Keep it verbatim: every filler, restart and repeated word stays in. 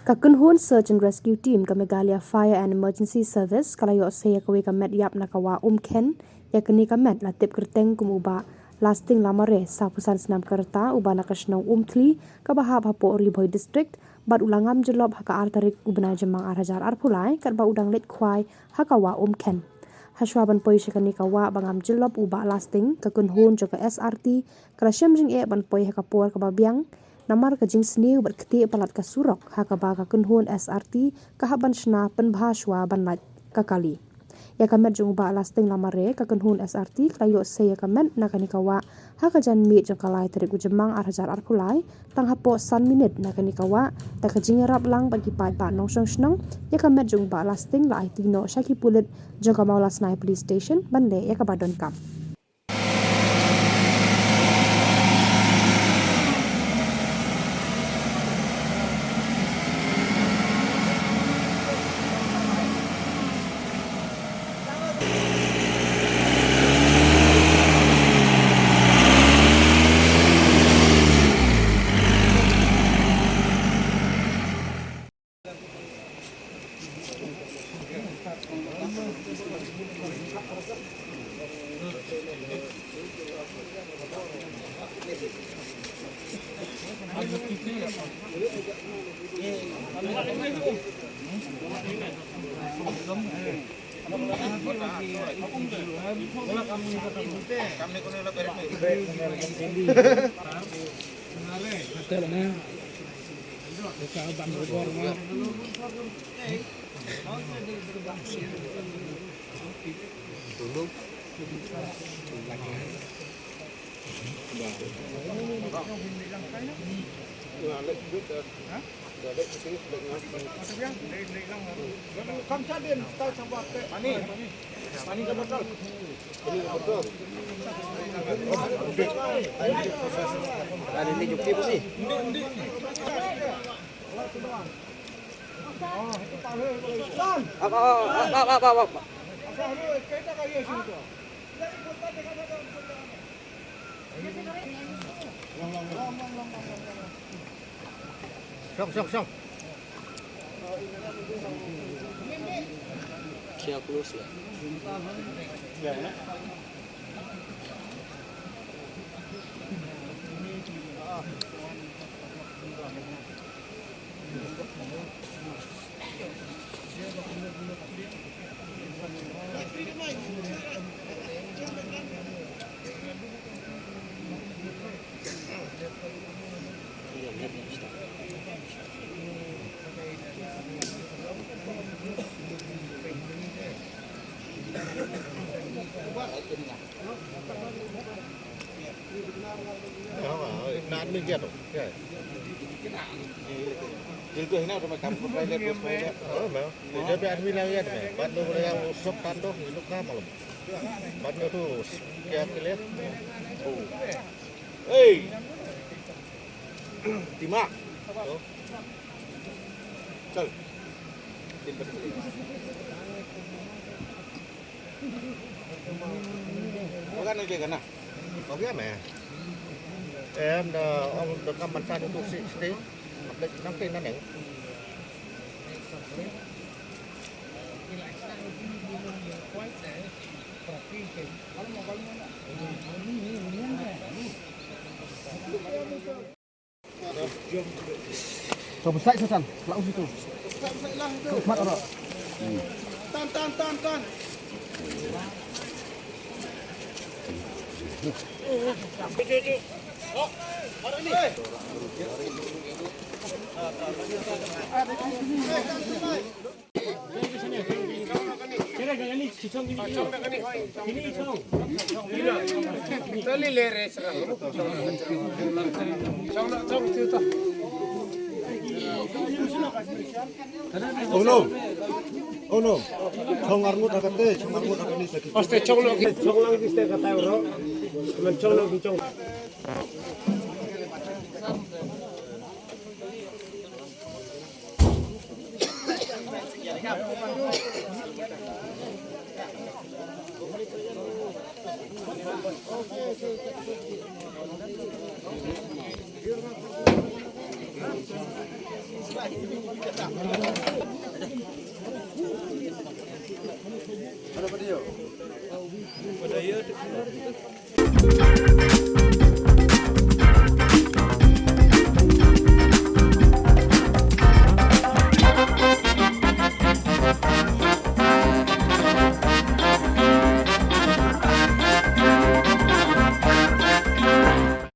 Ka kynhun Search and Rescue Team ka Meghalaya Fire and Emergency Service ka la ïoh sei ïa kawei ka met ïap na ka wah Umkhen. Ïa kane ka met la tip kyrteng kum u Bah Lasting Lamare, sawphew san snem ka rta, uba na ka shnong Umthli, kaba hap hapoh Ri Bhoi District, bad u la ngam jyllop ha ka ar tarik u bnai Jymmang ar hajar arphew lai, katba u dang leit khwai ha ka wah Umkhen. Hashwa ban poi sha kane ka wah ba ngam jyllop u Bah Lasting, ka kynhun jong ka S R T ka la shem jingeh ban poi ha ka por kaba biang, namar ka jingsniew bad ktieh palat ka surok, ha kaba ka kynhun S R T ka hap ban shna pynbha shwa ban lait ka kali. Ïa ka met jong u Bah Lasting Lamare, ka kynhun S R T ka la ïoh sei ïa ka met na kane ka wah ha ka janmiet jong ka lai tarik u Jymmang ar hajar arphew lai, tang hapoh san minit na kane ka wah, da ka jingïarap lang bad ki paidbah nongshong shnong, ïa ka met jong u Bah Lasting la aiti noh sha ki pulit jong ka Mawlasnai Police Station ban leh ïa kaba donkam. Up, up, up, up, up, up, up. Shong, shong, shong. Kia close ya. Hey! Timak. Chal. Tin pat. Bukan aja kena. Oke, meh. Em, da, ong, da kam ban sa tu si, si. Update nang tin nang. To besai satan, lau situ. Mat ora. Tan, tan, tan, tan. Oh no. Chong arngut ha kate, chong arngut ha kane sa ki. Aste chong no ki chong lang ki ste kata ro. Man chong no ki chong.